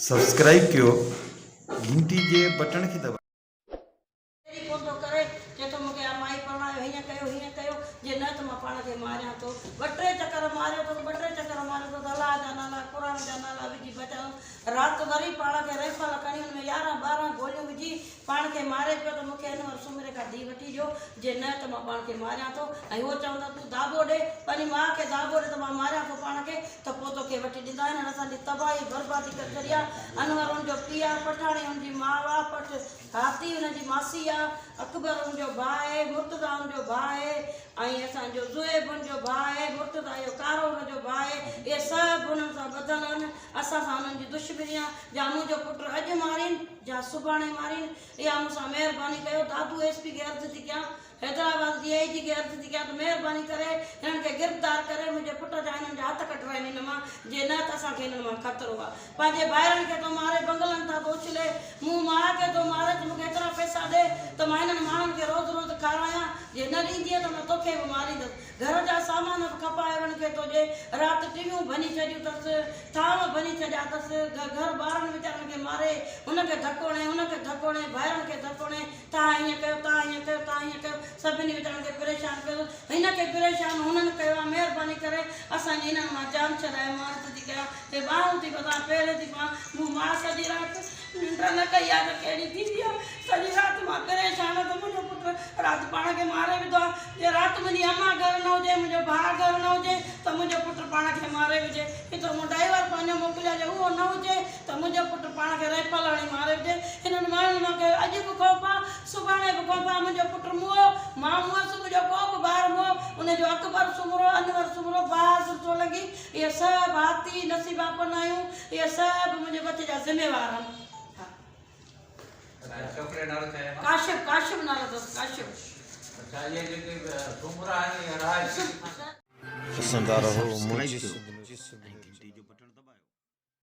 Subscribe ڪيو گهنٽي جي بٽڻ کي دٻايو. ڪيري ڪونه ٿو ڪري، چئي ٿو مون کي اها مائي پرڻايو، هيئن ڪيو، هيئن ڪيو، جي نه ته مان پاڻ کي ماريان ٿو. ٻه ٽي چڪر ماريو اٿس، ٻه ٽي چڪر ماريو اٿس، الله جا نالا، قرآن جا نالا وجهي بچايو. رات وري پاڻ کي رائفل کڻي ان ۾ 11 ٻارنهن گوليون وجهي پاڻ کي ماري پيو ته مون کي انور سومري کان ڌيء وٺي ڏيو، جي نه ته مان پاڻ کي ماريان ٿو ۽ هو چوندا تون داٻو ڏي، پنهنجي ماء کي داٻو ڏي ته مان ماريان ٿو پاڻ کي ته پوء توکي وٺي ڏيندا. هنن اسان جي تباهي بربادي ڪري ڇڏي آ. انور ان جو پيء آ، پٺاڻي ان جي ماء آ، پٺ هاتي ان جي ماسي آ، اڪبر ان جو ڀاء آهي، مرتضيٰ ان جو ڀاء آهي ۽ اسان جو زوهيب ان جو ڀاء آهي، مرتضيٰ اهو ڪارو ان جو ڀاء آهي، اهي سڀ انهن سان ٻڌل آهن، اسان سان انهن جي دشمني آ، جا منهنجو پٽ اڄ مارين جا سڀاڻي مارين، اها مون سان مهرباني ڪيو، دادو ايس پي کي عرض ٿي ڪيان، حيدرآباد ڊي I جي کي عرض ٿي ڪيان ته مهرباني ڪري هنن کي گرفتار ڪري منهنجي پٽ جا هنن جا هٿ ڪڍرائين هن مان، جي نه ته اسان کي هنن مان خطرو آ. پنهنجي ڀائرن کي ٿو ماري، بنگلن تان ٿو اڇلي، مون ماء کي ٿو ماري ته مون کي ايترا پئسا ڏي ته مان هنن ماڻهن کي روز روز کارايان، جي نه ڏيندينء ته مان توکي به ماريندس. گهر جا سامان به کپائي انهن کي ٿو ڏي. رات ٽيويون ڀڃي ڇڏيون اٿس، ٿانو ڀڃي ڇڏيا اٿس، گهر ٻارن ويچارن کي ماري، هن کي ڌڪو هڻي، هن کي ڌڪو هڻي، ڀائرن کي ڌڪو هڻي، توهان هيئن ڪيو، توهان هيئن ڪيو، توهان هيئن ڪيو، سڀني ويچارن کي پريشان ڪيو اٿس. هن کي پريشان هنن ڪيو آهي، مهرباني ڪري اسان جي هنن مان جان ڇڏايو، مان عرض ٿي ڪيان، هي ٻانهون ٿي ٻڌان، پير ٿي پوان، مون ماء سڄي رات ننڊ نه ڪئي آهي ته ڪهڙي ٿيندي آهي، سڄي رات مان پريشان آهيان ته منهنجو پٽ رات پاڻ کي ماري وڌو آهي، جي رات منهنجي امان گهر نه هجي، منهنجو ڀاء گهر نه هجي ته منهنجو پٽ پاڻ کي ماري وجهي، هيترو مون ڊرائيور پنهنجو موڪليو آهي، جي اهو نه هجي ته منهنجو پٽ پاڻ کي رائفل هڻي ماري وجهي، هنن ماڻهن مان کي اڄ به خوف آهي، سڀاڻي به خوف آهي، منهنجو پٽ موئو، مان موئس، منهنجو ڪو به ٻار موئو، ان جو اڪبر سومرو، انور سومرو، بهادر سولنگي، اهي سڀ هاتي، نصيبا پناهيون، اهي سڀ منهنجي ٻچي جا ذميوار آهن. ها. ڇوڪري جو نالو ڇا آهي؟ ڪاشف، ڪاشف نالو اٿس، ڪاشف. اڇا اهي جيڪي سومرا آهن اهي رهائشي. ڏسندا رهو منهنجي سنڌ نيوز.